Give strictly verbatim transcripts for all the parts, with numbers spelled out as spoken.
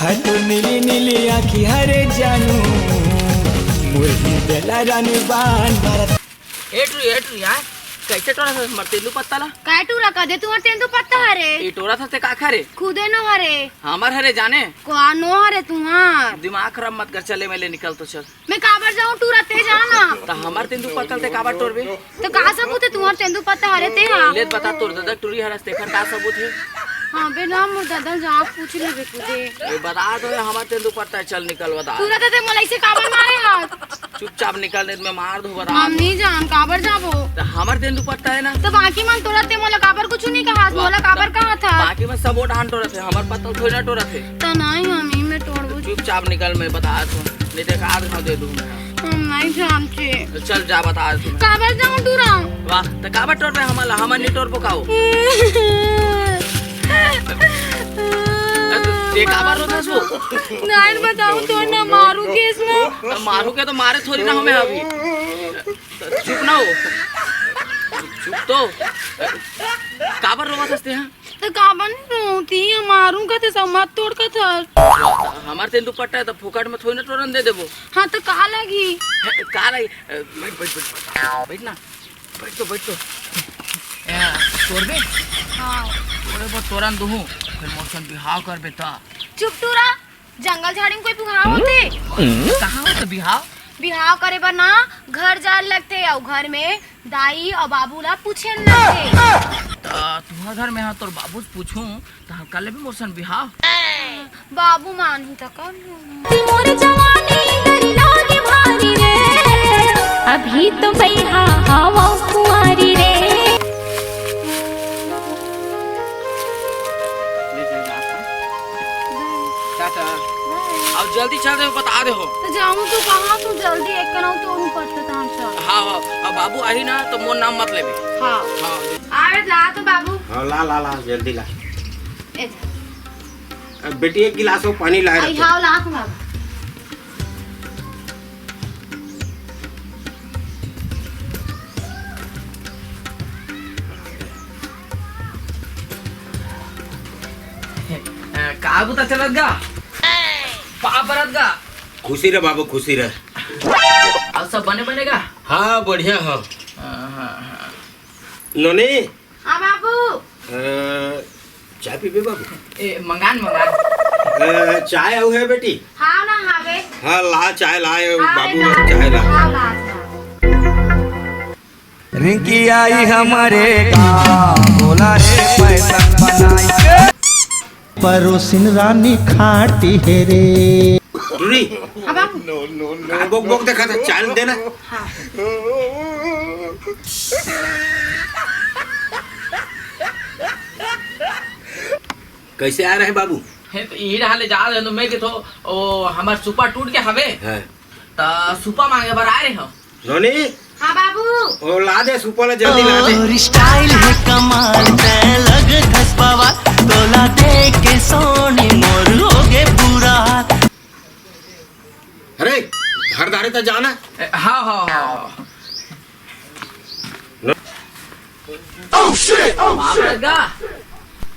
तोर नीली नीली आँखी हरे जानू, मोर हृदय ला रानी बान मारत। ए टुरी, ए टुरी, यार, कैसे टोरा था हमर तेंदू पत्ता ला? काय टूरा का दे तुहर तेंदू पत्ता हरे? ए टोरा था ते का खा रे? खुदे नो हरे। हमर हरे जाने। कोआ नो हरे तुहर? दिमाग खराब मत कर, चले मेले निकल तो चल। मैं काबर जाऊं टूरा, ते जा ना। त हमर तेंदू पत्ता ते काबर टोरबे? त का सबूत हे तुहर तेंदू पत्ता हरे ते हा? ले बता, तोर ददा टूरी हरस तेखर का सबूत हे? हाँ बे ना, मोर ददा जा पूछ लेबे खुदे। ए बता दो, हमर तेंदू पत्ता हे, चल निकल बता। टूरा ते, ते मोला इसे काबर मारे हा? चुपचाप निकल, नहीं तो मैं मार दूं, बता। हम नहीं जान, काबर जाबो? त हमर तेंदू पत्ता हे ना। त बाकी मन टोरा ते मोला काबर कुछ नहीं कहा, मोला काबर कहा था? बाकी मन सब वो डांट टोरत हे, हमर पत्ता थोड़ी ना टोरत हे। त नहीं, हम ही में टोरबो। चुपचाप निकल, मैं बता दूं, नहीं तो एक आध घाव दे दूं मैं। हम नहीं जानते। तो चल जा, बता दूं मैं। काबर जाऊं टूरा? वाह, त काबर टोरबे हमला? हमन नहीं टोरबो काओ? ते काबर रोथस वो? नहीं बताऊं तो ना मारू केस में। त मारू के तो मारे थोड़ी ना हमें अभी। चुप ना हो। चुप तो। काबर रोवत हस ते, हाँ? त काबर नहीं रोती? मारू का ते सब मत टोर का था। हमर तेंदू पत्ता हे त फुकट में थोड़ी ना टोरन दे देबो। हाँ त का लगी? का लगी? बैठ, बैठ, बैठ, बैठ। बैठ ना। बैठ तो, बैठ तो। ए, टोरबे? हाँ। टोरे बर टोरन दुहूं, फिर मोर संग बिहाव करबे त। चुप टूरा, जंगल झाड़ी में कोई बिहाव होथे? कहाँ होथे बिहाव? बिहाव करे बर ना घर जाए लगथे, अउ घर में दाई अउ बाबू ला पूछे लगथे। त तुहर घर में हा तोर बाबू से पूछूं, त हम कर लेबे मोर संग बिहाव। बाबू मानही त कर लूं। मोर जवानी डर लागे भारी रे, अभी तो बइहा हवा कुंवारी रे। टाटा। अब जल्दी चल दे, बता दे हो। त जाऊं तो कहाँ तू जल्दी एक कनाऊ तो हूँ पड़ता था हम सब। हाँ, हाँ, अब बाबू आही ना तो मोर नाम मत लेबे। हाँ। हाँ। आवे ला तो बाबू। हाँ, ला, ला, ला, जल्दी ला। ए जा। अब बेटी, एक गिलास वो पानी लाए आई रखे। हाव, लात मार। का बुता चलत गा? पाप बरत गा? खुशी रह बाबू, खुशी रह। अउ सब बने बने गा? हाँ, बढ़िया हो। हाँ, हाँ, हाँ। नोनी, हाँ बाबू। अ, चाय पीबे बाबू? ए, मंगान, मंगान। अ, चाय अउ हे बेटी? हाँ ना, हावे। हाँ, ला चाय ला, ए, हाँ, बाबू ला, चाय ला। हाँ, ला, ला। रिंकी आई हमरे गाँव, बोला रे फैशन बनाई के। परोसिन रानी खाटी हे रे। टूरी। हाँ बाबू। का बोक बोक देखा था, चाय देना। हाँ। कैसे आ रहे बाबू? हे, तो यही रहा ले जा रहे तो मैं के तो, ओ, हमार सुपा टूट के हवे। हाँ। त सुपा मांगे बर आ रहे हो। नोनी। हाँ बाबू। ओ, ला दे सुपा ला, जल्दी ला दे। तोर style हे कमाल, तै लगथस बवाल, तोला देख के सोनी मोर होगे बुरा हाल। अरे, घर धारे त जाना। ए, हाँ, हाँ, हाँ, हाँ। न- Oh, shit! Oh, बाप रे shit! गा।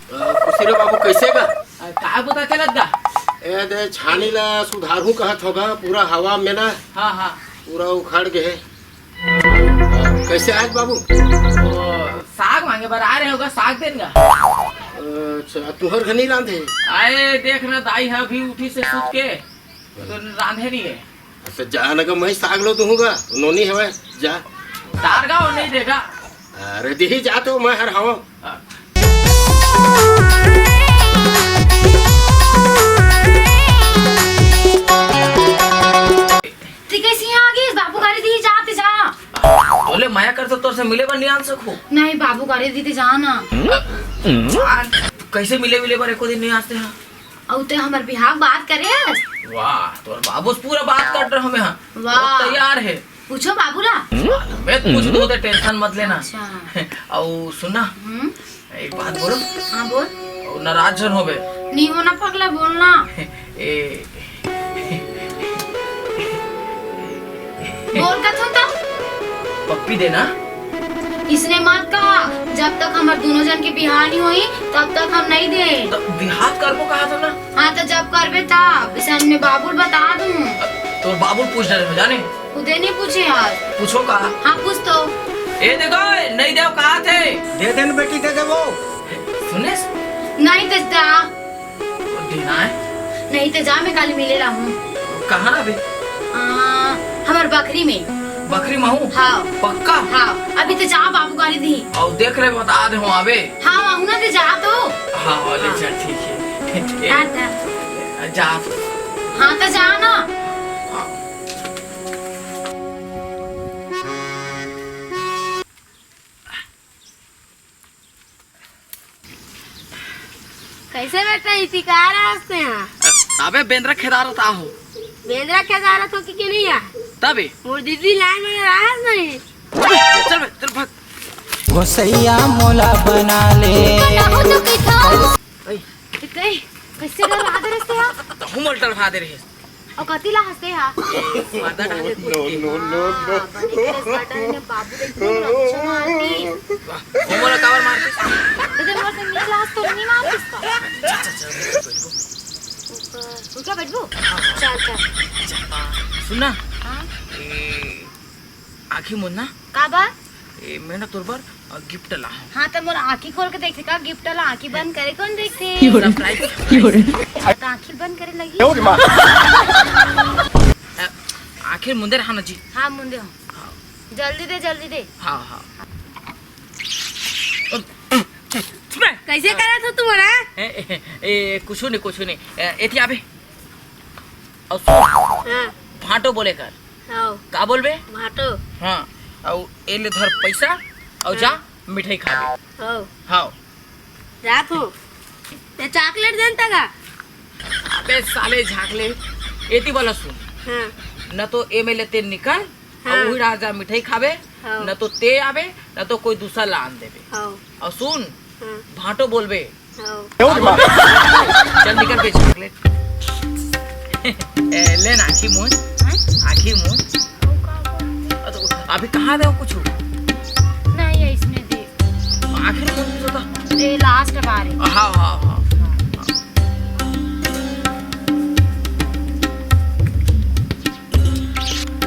अ, खुशी रे बाबू, कैसे गा? अ, का पता चलत गा? ए दे, छानी ला सुधारहूँ कहत होगा, पूरा हवा में ना, हाँ, हाँ। पूरा उखड़ गए हे। अ, कैसे आज बाबू? ओ, साग मांगे बर आ रहे होगा, साग देन गा। अच्छा, तुहर घर नहीं रांधे? आए, देख ना, दाई हा अभी उठी से सुत के। तो रांधे नहीं है। अच्छा, जा ना का, मैं साग लो दूंगा, नोनी हवे, जा। तार का वो नहीं देगा। अरे, दिही जा तो मैं हर हवा। हाँ। ठीक है, सिया आ गई, बाबू गाड़ी दी, जा ते जा। बोले, मया कर तो तोर से मिले बर नहीं आ सकूं। नहीं, बाबू गाड़ी दी ते जा ना। आ, कैसे मिले, मिले बर एको दिन नहीं आते हैं? अउ ते हमर बिहाव बात करे हस? वाह, तोर बाबू से पूरा बात कर रहे हमें, हाँ। वाह। वो तैयार है। पूछो बाबू ला। मैं पूछ दूँ, ते tension मत लेना। अच्छा। अउ सुना, हम्म? एक बात बोलो। हाँ, बोल। अउ नाराज झन होबे। नहीं होना पगला, बोलना। ए। बोल कथों तो। पप्पी देना। इसने मत कहा, जब तक हमर दोनों जन के बिहाव नहीं होई, तब तक हम नहीं दे। तो बिहाव करबो कहा तो ना। हाँ, तो जब करबे तब, इसे हमने बाबू ल बता दूँ। तोर बाबू ल पूछ डरे हो जाने। खुदे नहीं पूछे यार। पूछो का? हाँ, पूछ तो। ए देखो, ए, नहीं देव कहा थे। दे देन बेटी, दे देबो। सुने? नहीं देता। देना है? नहीं तो जा, मैं काली मिले ला हूँ। कहाँ अबे? आ, हमर बखरी में। बखरी में हूँ? हाँ। पक्का? हाँ, अभी तो जा, बाबू गाली दी। और देख ले, बता दे हूँ अबे। हाँ, वहाँ ना तो जा तो। हाँ, ले हाँ। चल, ठीक है। टाटा। जा। हाँ, तो जा ना। हाँ। कैसे बेटा, इसी का रास्ते हैं? अबे, बेंदरा खेदारत आहो। बेंदरा खेदारत हो कि, कि नहीं आ? तबे? मोर दीदी लाइन में राहत नहीं। चल बे, चल भाग। गोसैया मोला बना ले। ए, कैसे डरा दे रहे यार? तो हम उल्टा उठा दे रहे। अउ कति ला हंसते हा? पर्दा डाले खुद के। No, no, no, no। हाँ, बने के रस बटन ने बाबू देख के रक्षा मारती। वाह, वो मोला काबर मारती? तो जब मोर से मिले ला हंस तो नहीं मारती इसका। चल, चल, चल, बैठ, बैठ, बैठ। ऊपर, ऊपर बैठबो? चल, चल। सुन ना। हाँ? ए, आँखी मूंद ना। काबर? ए, मैं ना तोर बर, अ, gift ला हूँ। हाँ, तो मोर आँखी खोल के देखथे का? Gift ला आँखी बंद करे कौन देखथे? Surprise। तो आँखी बंद करे लगी। अ, आँखी मुंदे रहा ना जी। हाँ, मुंदे हूँ। हाँ। जल्दी दे, जल्दी दे। हाँ, हाँ। सुन ना। कैसे करत हो तुम, हाँ? ए, ए, ए, कुछू नहीं, कुछू नहीं। ए, एती आबे। अउ सुन, हाँ। भांटो बोले कर। हाँ। का बोलबे? भांटो। हाँ। अउ ए ले धर पैसा, अउ हाँ। जा, मिठाई खाबे। हाँ। हाँ। जात हूँ। ये chocolate जानता का? अबे साले झाकले, एती वाला सुन। हाँ। न तो ए में ले ते निकल, हाँ। अउ उही राह जा मिठाई खाबे, हाँ। न तो ते आबे, न तो कोई दूसरा ला आन देबे। हाँ। अउ सुन, हाँ। भांटो बोलबे। हाँ। चल निकल बे chocolate। ए, ले ना, आँखी मूंद। हाँ? आँखी मूंद। वो का बोल? अ, तो अभी कहाँ दे कुछ? नहीं, ये इसमें दे। आँखी मूंद तो था। ये last बार है। हाँ, हाँ, हाँ।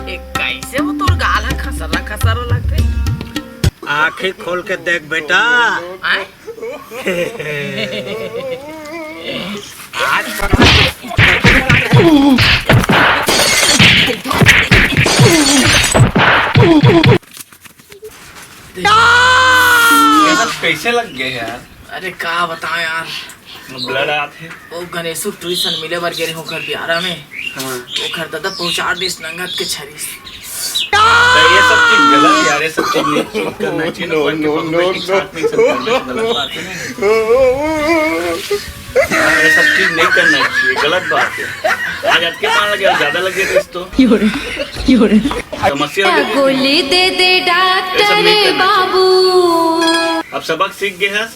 ए, कैसे वो तोर गाल ह खसरा खसरा लगथे? आँखी खोल के देख बेटा। आय? आज ये सब कैसे लग गए यार? अरे का बताओ यार, blood आत हे। वो गणेशु ट्यूशन मिले बर गे रहे ओकर बियारा में। हाँ। ओकर दादा पहुंचा दिस नंगत के छरी। तो ये सब चीज गलत यार, ये सब चीज नहीं करना चाहिए ना, कोई के बहू बेटी के साथ में ये सब करना तो गलत बात है ना। हाँ, ये सब चीज नहीं करना चाहिए, गलत बात है। आज आपके पान लगे, ज्यादा लगे तो इस तो समस्या हो जाती है। गोली दे दे ये सब नहीं डॉक्टर करना चाहिए। बाबू। अब सबक सीख गए हैं,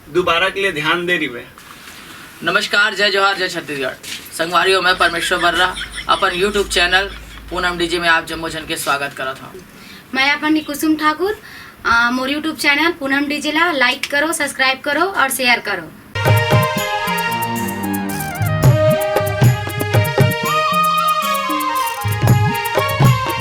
दोबारा के लिए ध्यान दे रही है। नमस्कार, जय जोहार, जय छत्तीसगढ़। संगवारी हो, मैं परमेश्वर बर्रा अपन YouTube चैनल पूनम डीजे में आप जम्मो झन के स्वागत करत हूँ। मैं अपन कुसुम ठाकुर, अ, मोर YouTube चैनल पूनम डीजे ला like करो, subscribe करो और share करो।